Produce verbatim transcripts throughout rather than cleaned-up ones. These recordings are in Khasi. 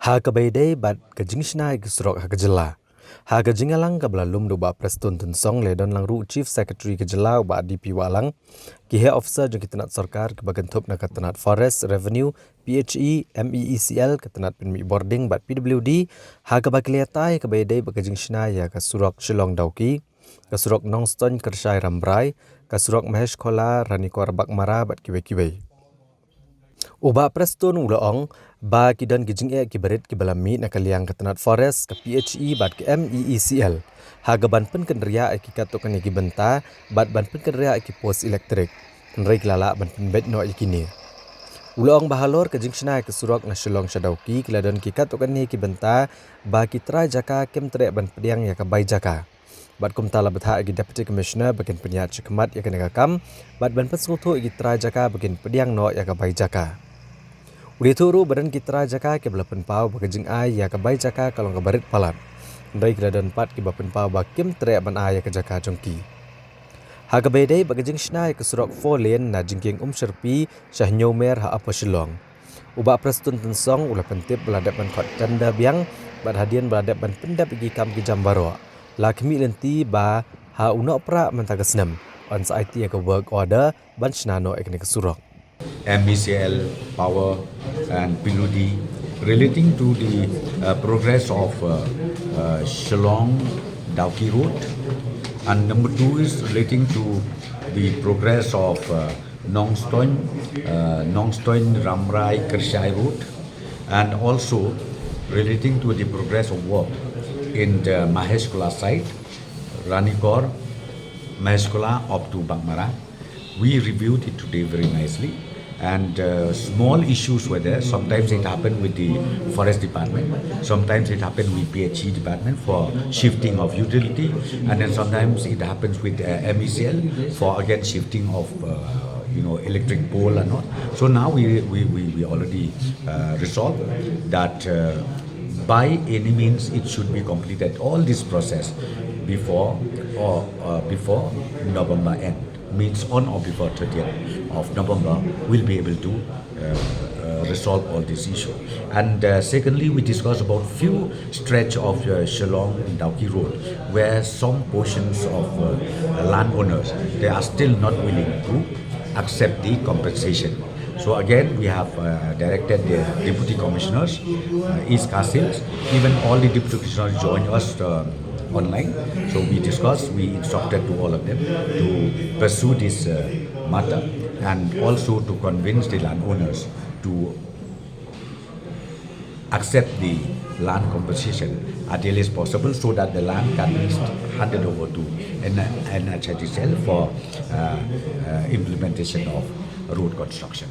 Ha kaba ïadei bad ka jingshna ïa ka surok ha ka jylla. Ha ka jingïalang kaba la lum da u Bah Prestone Tynsong, la don lang ruh Chief Secretary ka jylla u Bah D P Wahlang, ki heh officer jong ki tnat sorkar kiba kynthup na ka tnat Forest, Revenue, P H E, M E E C L, ka tnat pynmih bording bad P W D, ha kaba ki la ïatai kaba ïadei bad ka jingshna ïa ka surok Shillong Dawki, ka surok Nongstoiñ Kyrshai Rambrai, ka surok Maheshkhola Ranikor Baghmara bad kiwei kiwei. U Bah Prestone u la ong ba ki don ki jingeh kiba rit kiba la mih na ka liang ka tnat Forest, ka P H E bad ka M E E C L ha kaban pynkynriah ïa ki katto katne ki bynta bad ban pynkynriah ïa ki post elektrik. Hynrei ki la lah ban pynbeit noh ïa kine. U la ong ba halor ka jingshna ïa ka surok na Shillong sha Dawki, ki la don ki katto katne ki bynta ba ki trai jaka kim treh ban pdiang ïa ka bai jaka. Bad kumta la bthah ïa ki Deputy Commissioner ba kin pynïaid shakhmat ïa kane ka kam bad ban pynsngewthuh ïa ki trai jaka ba kin pdiang noh ïa ka bai jaka. U la ïathuh ruh ba don ki trai jaka kiba la pynpaw ba ka jingai ïa ka bai jaka ka long kaba rit palat. Hynrei ki la don pat kiba pynpaw ba kim treh ban ai ïa ka jaka jong ki. Ha kaba ïadei bad ka jingshna ïa ka surok four lane na jingkieng Umshyrpi sha Hynñiewmer ha Upper Shillong, u Bah Prestone Tynsong u la pyntip ba la dep ban khot tender biang bad hadien ba la dep ban pyndep ïa ki kam ki jam baroh, la khmih lynti ba ha u Nohprah mynta ka snem yn sa aiti ïa ka work order ban shna noh ïa kane ka surok. M E C L, Power and P W D relating to the uh, progress of uh, uh, Shillong Dawki Road, and number two is relating to the progress of uh, Nongstoiñ, uh, Nongstoiñ Rambrai Kyrshai Road, and also relating to the progress of work in the Maheshkhola site, Ranikor, Maheshkhola up to Baghmara. We reviewed it today very nicely. And uh, small issues were there. Sometimes it happened with the forest department. Sometimes it happened with P H E department for shifting of utility. And then sometimes it happens with uh, M E C L for again shifting of uh, you know, electric pole and all. So now we, we, we, we already uh, resolved that uh, by any means it should be completed, all this process, before or uh, before November end. Means on or before thirtieth of November, we'll be able to uh, uh, resolve all this issue. And uh, secondly, we discussed about few stretch of uh, Shillong Dawki Road, where some portions of uh, landowners, they are still not willing to accept the compensation. So again, we have uh, directed the deputy commissioners, uh, East Khasi Hills, even all the deputy commissioners join us uh, online. So we discussed, we instructed to all of them to pursue this uh, matter and also to convince the landowners to accept the land compensation as early as possible so that the land can be handed over to N H I D C L for uh, uh, implementation of road construction.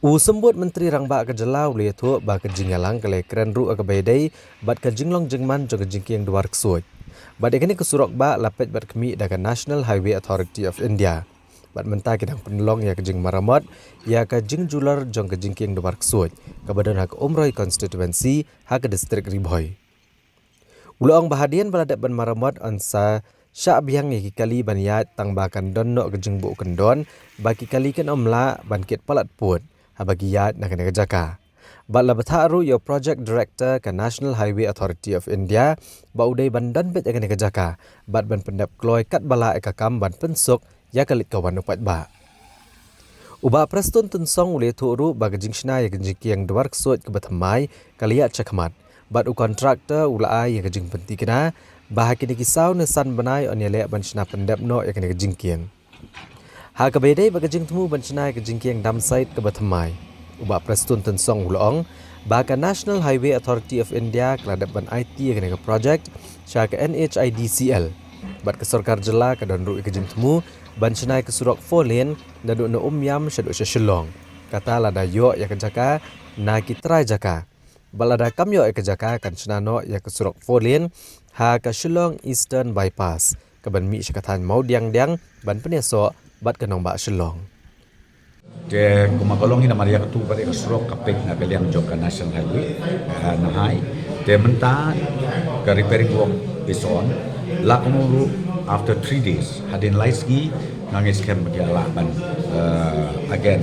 U Symbud Myntri Rangbah ka jylla u la ïathuh ba ka jingïalang ka la kren ruh ha kaba ïadei bad ka jinglong jingman jong ka jingkieng Dwar Ksuid. Bad ïa kane ka surok bah la peit bad khmih da ka National Highway Authority of India. Bad mynta ki dang pynlong ïa ka jingmaramot ïa ka jingjulor jong ka jingkieng Dwar Ksuid kaba don ha ka Umroi constituency ha ka district Ri Bhoi. U la ong ba hadien ba la dep ban maramot yn sa shah biang ïa ki kali ban ïaid tang ba kan don noh ka jingbuh kyndon ba ki kali kan ym lah ban kit palat pud haba ki ïaid na kane ka jaka. Bad la bthah ruh ïa u project director ka National Highway Authority of India ba u dei ban don beit ïa kane ka jaka bad ban pyndep kloi katba lah ïa ka kam ban pynsuk ïa ka leit ka wan u paidbah. U Bah Prestone Tynsong u la ïathuh ruh ba ka jingshna ïa ka jingkieng Dwar Ksuid kaba thymmai ka la ïaid shakhmat bad u contractor u la ai ïa ka jingpynthikna ba ha kine ki saw ne san bnai yn ïaleh ban shna pyndep noh ïa kane ka jingkieng. Ha kaba ïadei bad ka jingthmu ban shna ïa ka jingkieng Dump Site kaba thymmai, u Bah Prestone Tynsong u la ong ba ka National Highway Authority of India ka la dep ban aiti ïa kane ka project sha ka N H I D C L bad ka sorkar jylla ka don ruh ïa ka jingthmu ban shna ïa ka surok four lane naduh na Umiam shaduh sha Shillong, kata lada ïoh ïa ka jaka na ki trai jaka. Bad lada kam ïoh ïa ka jaka kan shna noh ïa ka surok four lane ha ka Shillong Eastern Bypass kaban mih sha ka thaiñ Mawdiangdiang ban pynïasoh bad ka nongbah Shillong. Te kumba ka long hi namar ïa katu pat ïa ka surok ka peit na ka liang jong ka National Highway, eh, na hai. Te mynta ka repairing work is on. La kumno ruh after three days hadien lai sngi nga ngeit skhem ba ki lah ban, eh, again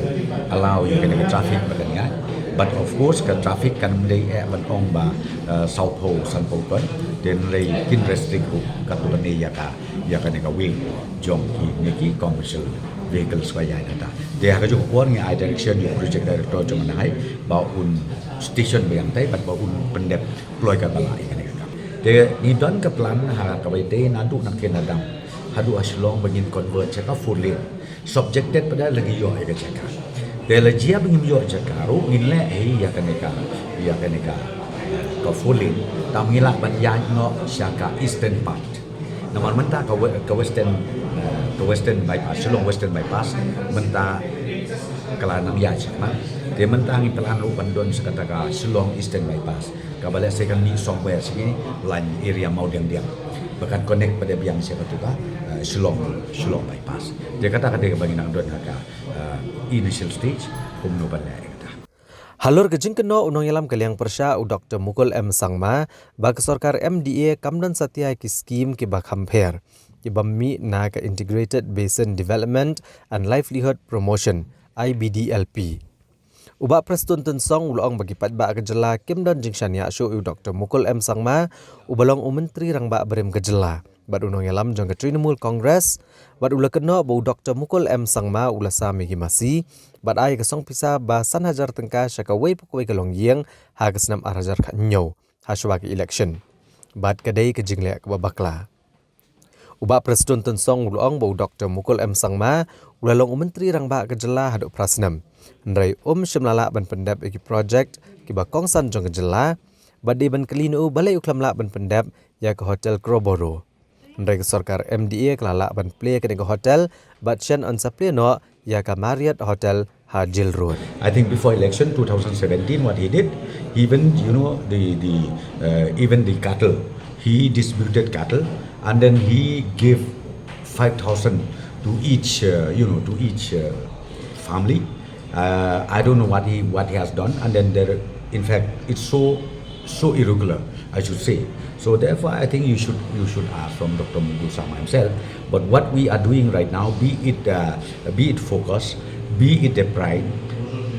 allow ïa kane ka traffic ba kan ïaid. But of course ka traffic kan ym dei eh ban ong ba, uh, sawphew sanphew ton, te ym dei kin restrict ruh katto katne ïa ka, ïa kane ka wing jong kine ki commercial vehicles ba ïaid hangta. Te ha kajuh ka por ngi ai direction ïa u project director jong ngi ba un station biang te bad ba un pyndep ploikam ba la ïa kane ka. Te ngi don ka plan ha kaba ïadei naduh na Kynadam haduh ha Shillong ba ngin convert sha ka four lane. Subjected pada la ngi ïoh ïa ka jaka. Te la jia ba ngim ïoh jaka ruh ngin leh hi ïa kane ka, ïa kane ka, eh, ka four lane. Tang ngi lah ban ïaid noh sha ka eastern part. Namar mynta ka we-, ka western, eh, ka western bypass, Shillong Western Bypass mynta ka la nang ïaid sha khmat. Te mynta ngi plan ruh ban don sa kata ka Shillong Eastern Bypass. Kaba leh sa kan mih somewhere sini line area Mawdiangdiang. Ba kan connect pada biang sha katu ka, eh, Shillong, Shillong Bypass. Te kata ka dei kaba ngi nang don ha ka, eh, initial stage kumno ban leh kata. Halor ka jingkynnoh u nongïalam ka liang pyrshah u Doktor Mukul M Sangma ba ka sorkar M D A kam don satia ki skim kiba kham pher kiba mih na ka Integrated Basin Development and Livelihood Promotion, I B D L P. U Bah Prestone Tynsong u la ong ba ki paidbah ka jylla kim don jingshaniah shuh ïa u Doktor Mukul M Sangma uba long u Myntri Rangbah barim ka jylla bad u nongïalam jong ka Trinamool Congress, bad u la kynnoh ba u Doktor Mukul M Sangma u la sam ïa ki masi bad ai ka song pisa ba san hajar tyngka sha kawei pa kawei ka longïing ha ka snem ar hajar khathynñiew hashwa ka election. Bad ka dei ka jingleh kaba bakla. U Bah Prestone Tynsong u la ong ba u Doktor Mukul M Sangma u la long u Myntri Rangbah ka jylla haduh phra snem, hynrei um shym la lah ban pyndep ïa ki project kiba kongsan jong ka jylla, bad dei ban kylli na u balei u khlem lah ban pyndep ïa ka hotel Crowborough. Hynrei ka sorkar M D A ka la lah ban plie kane ka hotel bad shen yn sa plie noh ïa ka Marriott Hotel ha Jail Road. I think before election two thousand seventeen, what he did, even, you know, the, the, uh, even the cattle, he disputed cattle, and then he gave five thousand to each, uh, you know, to each, uh, family. Uh, I don't know what he, what he has done, and then there, in fact, it's so, so irregular, I should say. So therefore, I think you should, you should ask from Doctor Mukul Sangma himself. But what we are doing right now, be it, uh, be it FOCUS, be it the PRIDE,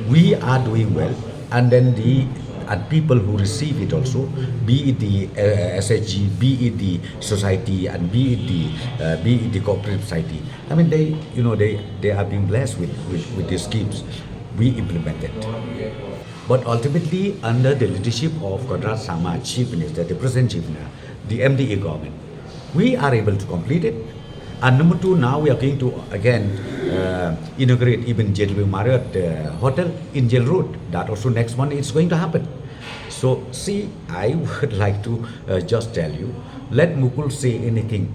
we are doing well. And then the, and people who receive it also, be it the, uh, S H G, be it the society, and be it the, uh, be it the cooperative society. I mean, they, you know, they, they are being blessed with, with, with these schemes. We implement it. But ultimately, under the leadership of Conrad Sangma, Chief Minister, the present Chief Minister, the M D A government, we are able to complete it. And number two, now we are going to again, uh, inaugurate even J W Marriott, uh, Hotel in Jail Road. That also next month it's going to happen. So see, I would like to, uh, just tell you, let Mukul say anything,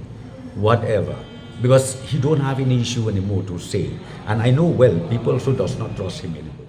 whatever, because he don't have any issue anymore to say. And I know well, people also does not trust him anymore.